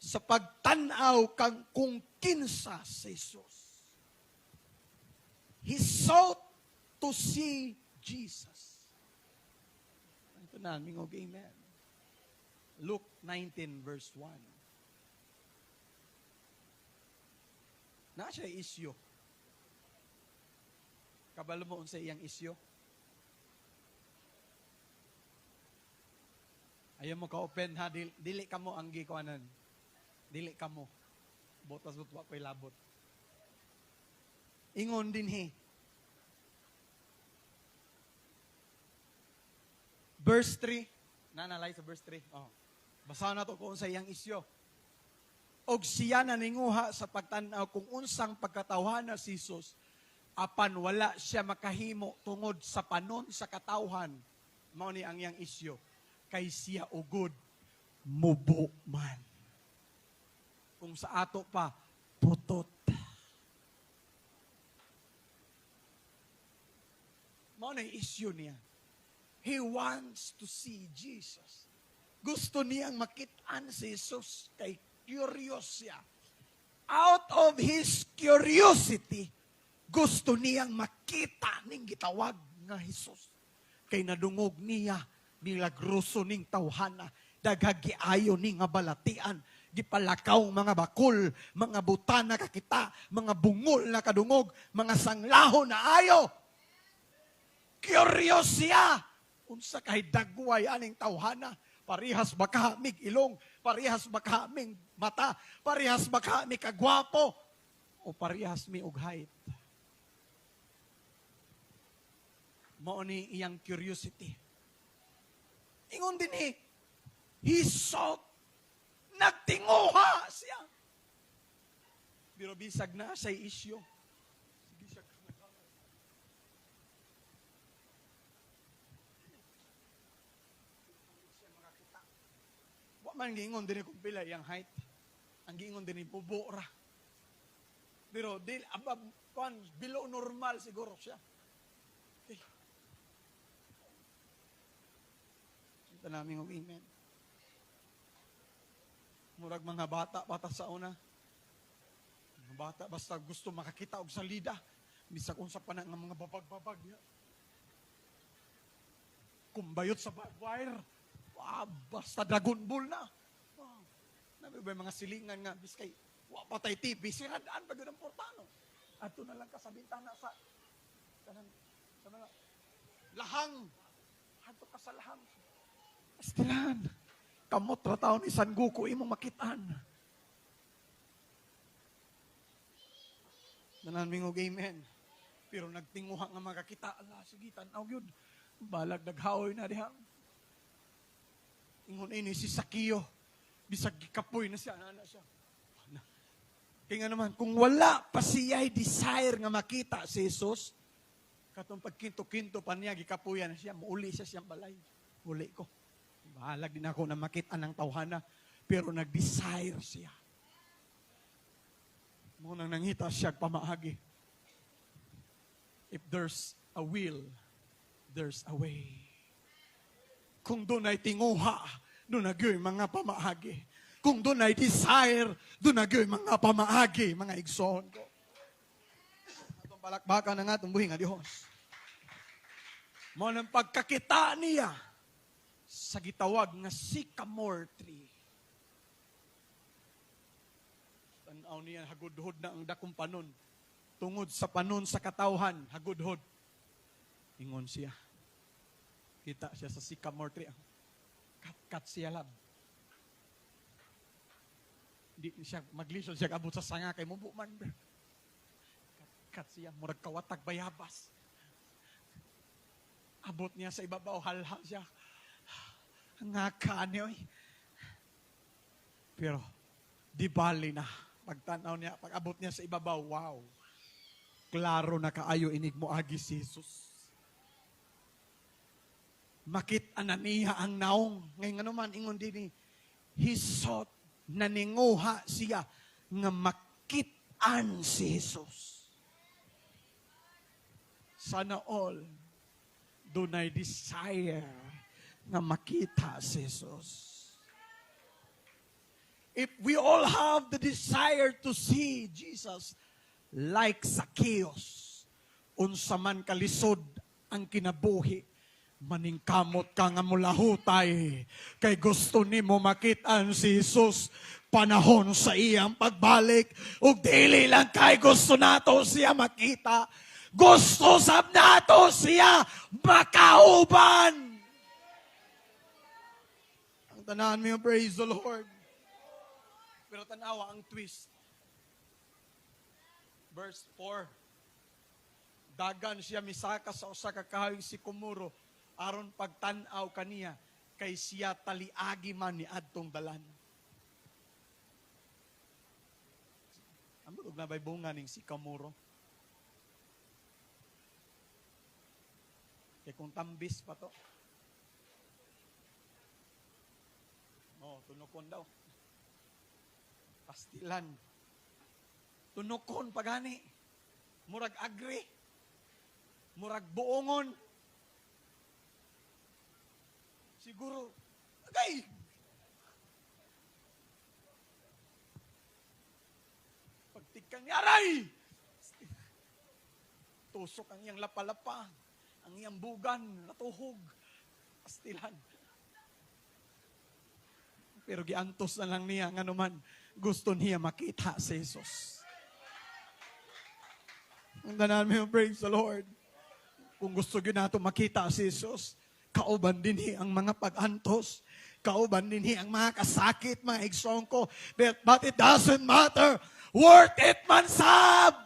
sa pagtanaw kang kung kinsa si Jesus. He sought to see Jesus. Ito na, mingog amen. Luke 19 verse 1. Na siya isyo. Kabalo mo unsa iyang isyo? Ayaw mo ka-open ha, dili ka mo ang gikuanan. Dili ka mo. Botas butwa ko'y labot. Ingon din he. Verse 3. Nanalay sa verse 3. Oh. Basahan na to kung sa iyang isyo. Og siya naninguha sa pagtan-aw kung unsang pagkatawhan na si Jesus, apan wala siya makahimo tungod sa panon sa katawhan. Mao ni ang iyang isyo. Kay siya ugod, mubo man. Kung sa ato pa, putot. Mao na issue niya. He wants to see Jesus. Gusto niyang makit-an si Jesus kay curious siya. Out of his curiosity, gusto niyang makita ning gitawag nga Jesus. Kay nadungog niya, milagroso ning tawhana, daghang giayo ning nga balatian, gipalakaw mga bakul, mga buta na kakita, mga bungol na kadungog, mga sanglahon na ayo. Curious siya. Unsa kay dagway aning tawhana? Parehas ba kamig ilong? Parehas ba kaming mata? Parehas ba kami kagwapo? O parehas mi og height? Mao ni iyang curiosity. Ingon dinhi, he sought, nagtinguha siya. Pero bisag na siya issue. Sige siya. Makakita. Wa man giingon dinhi kung pila iyang height. Ang giingon dinhi, bubo ra. Pero dil above kwan, below normal siguro siya. Okay. Kita namin og amen. Murag mga bata bata sa una. Mga bata basta gusto makakita og salida. Bisag unsa pa na nga mga babag-babag niya. Kumbayot sa barbed wire. Wow, basta Dragon Ball na. Wow. Nabi ba yung mga silingan nga biskay wa pa tay TV, siradaan pa gyud ang portano. Adto na lang ka sa bintana sa kanang sa mga lahang. Adto ka sa lahang. Pastilan. Kamot ra taon ni San Goku imong makitaan. Tanan mingog amen. Pero nagtinguha nga makakita, ala, sige, tan-aw gyud. Balag naghaoy na diha. Ingon ini si Sakeo. Bisag gikapoy na siya, ana siya. Kaya nga naman, kung wala pa siya'y desire nga makita si Jesus, katong pagkinto-kinto pa niya, gikapuyan na siya, muuli siya siyang balay. Uli ko. Bahalag din ako na makita ng tawhana, pero nag-desire siya. Munang nangita siya pamaagi. If there's a will, there's a way. Kung doon ay tinguha, doon na gyud mga pamaagi. Kung doon ay desire, doon na gyud mga pamaagi, mga igsoon ko. Atong palakpakan na nga atong buhi nga Dios. Mo nang pagkakita niya sa gitawag nga sycamore tree. Tan-aw niya, hagudhod na ang dakong panon. Tungod sa panon sa katawhan, hagudhod. Ingon siya. Kita siya sa sycamore tree. Kat-kat siya lab. Di siya maglisod siya abot sa sanga kay mubo man. Kat-kat siya, murag kawatag bayabas. Abot niya sa ibabaw, halha siya. Nga niya, oy. Pero di bali na. Pagtanaw niya, pag abot niya sa ibabaw, wow. Klaro na kaayo inig mo agi si Jesus. Makit-an na niya ang naong. Ngayon nga naman, ingon din ni, he sought, naninguha siya nga makit-an si Jesus. Sana all, dunay desire nga makita si Jesus. If we all have the desire to see Jesus like Zacchaeus, unsa man kalisod ang kinabuhi, maningkamot ka nga mulahutay, kay gusto nimo makit-an si Jesus panahon sa iyang pagbalik, ug dili lang kay gusto nato siya makita, gusto sab nato siya makauban. Ang tanan mo, praise the Lord. Pero tanawa ang twist. Verse 4. Dagan siya misaka sa usa ka kahoy sikomoro aron pagtan-aw kaniya kay siya taliagi man ni adtong dalan. Ambot og nabay bunga ning sikomoro. Kay kung tambis pa to. Oh, tunokon daw. Pastilan. Tunokon pagani. Murag agri. Murag buongon. Siguro, agay! Pagtikan niya, aray! Tusok ang iyang lapalapa, ang iyang bugan, natuhog, pastilan. Pero giantos na lang niya, nga naman, gusto niya makita si Jesus. Ang tanan mo, praise the Lord. Kung gusto gyud nato makita si Jesus, kauban dinhi ang mga pag-antos, kauban dinhi ang mga kasakit, mga igsoon ko. But it doesn't matter. Worth it man sab!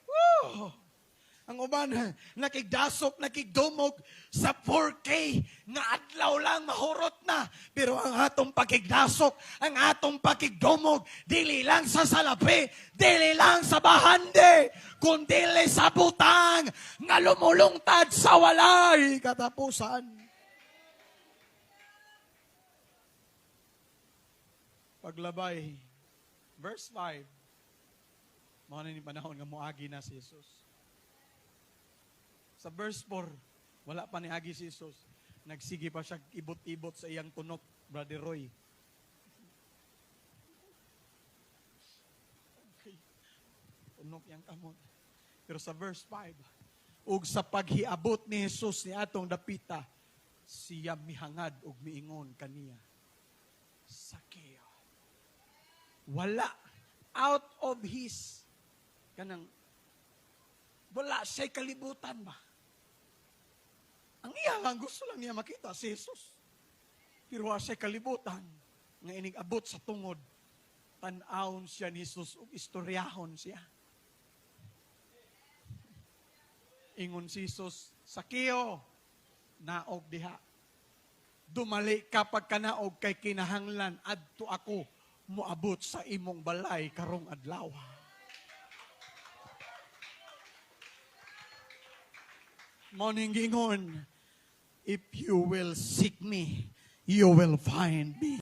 Woo! Ang uban, nakigdasok, nakigdumog sa 4K nga adlaw lang mahurot na. Pero ang atong pakigdasok, ang atong pakigdumog, dili lang sa salapi, dili lang sa bahandi, kundili sa butang nga lumulungtad sa walay katapusan. Paglabay, verse 5, mao na ni panahon nga moagi na si Jesus. Sa verse 4, wala pa ni agi si Jesus. Nagsige pa siya ibot-ibot sa iyang tunok, Brother Roy. Okay. Tunok iyang kamot. Pero sa verse 5, ug sa paghiabot ni Jesus ni atong dapita, siya mihangad ug miingon kaniya, Sakeo. Wala. Out of his, kanang, wala siya'y kalibutan ba? Ang iya lang, gusto lang niya makita si Jesus. Pero wa siya'y kalibutan nga inig abot sa tungod. Tan-awon siya ni Jesus ug istoryahon siya. Ingon si Jesus, Sakeo, naog diha. Dumali ka pagkanaog kay kinahanglan adto ako moabot sa imong balay karong adlaw. Morning gingon, if you will seek me, you will find me.